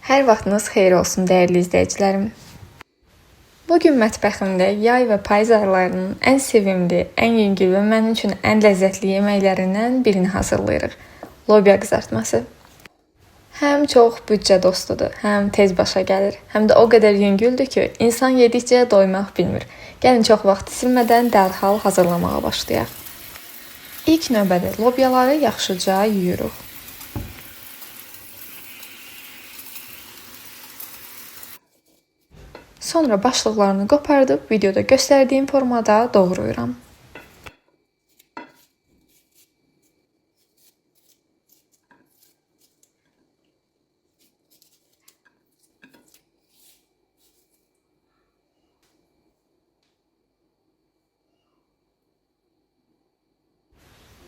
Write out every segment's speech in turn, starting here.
Hər vaxtınız xeyir olsun dəyərli izləyicilərim. Bugün mətbəximdə yay və payız aylarının ən sevimli, ən yüngül və mənim üçün ən ləzzətli yeməklərindən birini hazırlayırıq. Lobya qızartması. Həm çox büdcə dostudur, həm tez başa gəlir, həm də o qədər yüngüldür ki, insan yedikcə doymaq bilmir. Gəlin çox vaxt itirmədən dərhal hazırlamağa başlayaq. İlk növbədə lobyaları yaxşıca yuyuruq. Sonra başlıqlarını qopardıb videoda göstərdiyim formada doğrayıram.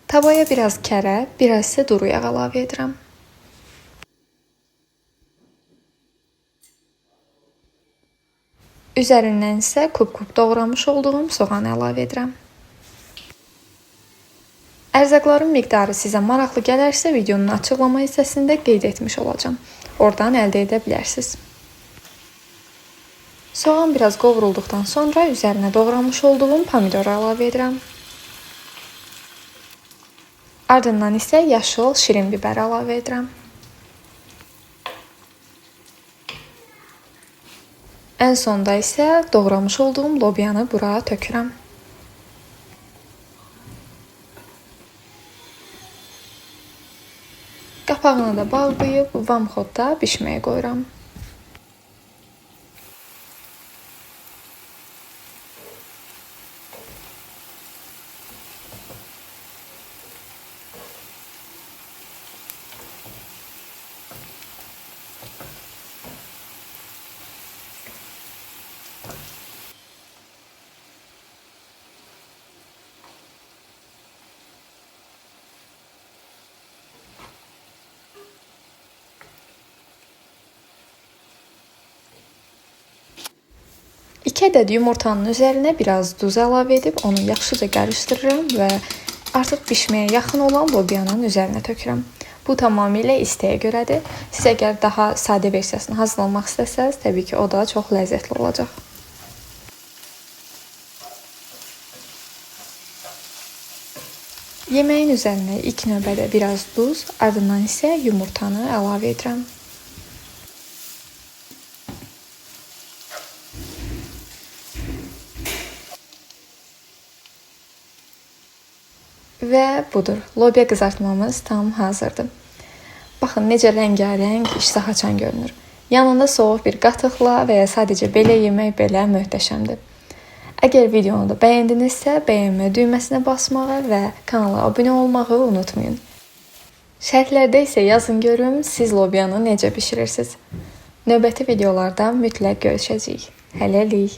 Tavaya biraz kərə, biraz isə duru yağ əlavə edirəm. Üzərindən isə kub-kub doğramış olduğum soğanı əlavə edirəm. Ərzaqların miqdarı sizə maraqlı gələrsə, videonun açıqlama hissəsində qeyd etmiş olacağam. Oradan əldə edə bilərsiniz. Soğan biraz qovrulduqdan sonra üzərinə doğramış olduğum pomidoru əlavə edirəm. Ardından isə yaşıl şirin biber əlavə edirəm. Ən sonda isə doğramış olduğum lobyanı bura tökürəm. Qapağını da bağlayıb vamxodda bişməyə qoyuram. İki ədəd yumurtanın üzərinə biraz duz əlavə edib onu yaxşıca qarışdırıram və artıq bişməyə yaxın olan lobyanın üzərinə tökürəm. Bu tamamilə istəyə görədir. Siz əgər daha sadə versiyasını hazırlamaq istəsəniz, təbii ki, o da çox ləzzətli olacaq. Yeməyin üzərinə ilk növbədə biraz duz, ardından isə yumurtanı əlavə edirəm. Və budur, lobya qızartmamız tam hazırdır. Baxın, necə rəngarəng, iştah açan görünür. Yanında soğuq bir qatıqla və ya sadəcə belə yemək belə möhtəşəmdir. Əgər videonu da bəyəndinizsə, bəyənmə düyməsinə basmağı və kanala abunə olmağı unutmayın. Şərhlərdə isə yazın görüm, siz lobyanı necə bişirirsiniz. Növbəti videolarda mütləq görüşəcəyik. Hələlik.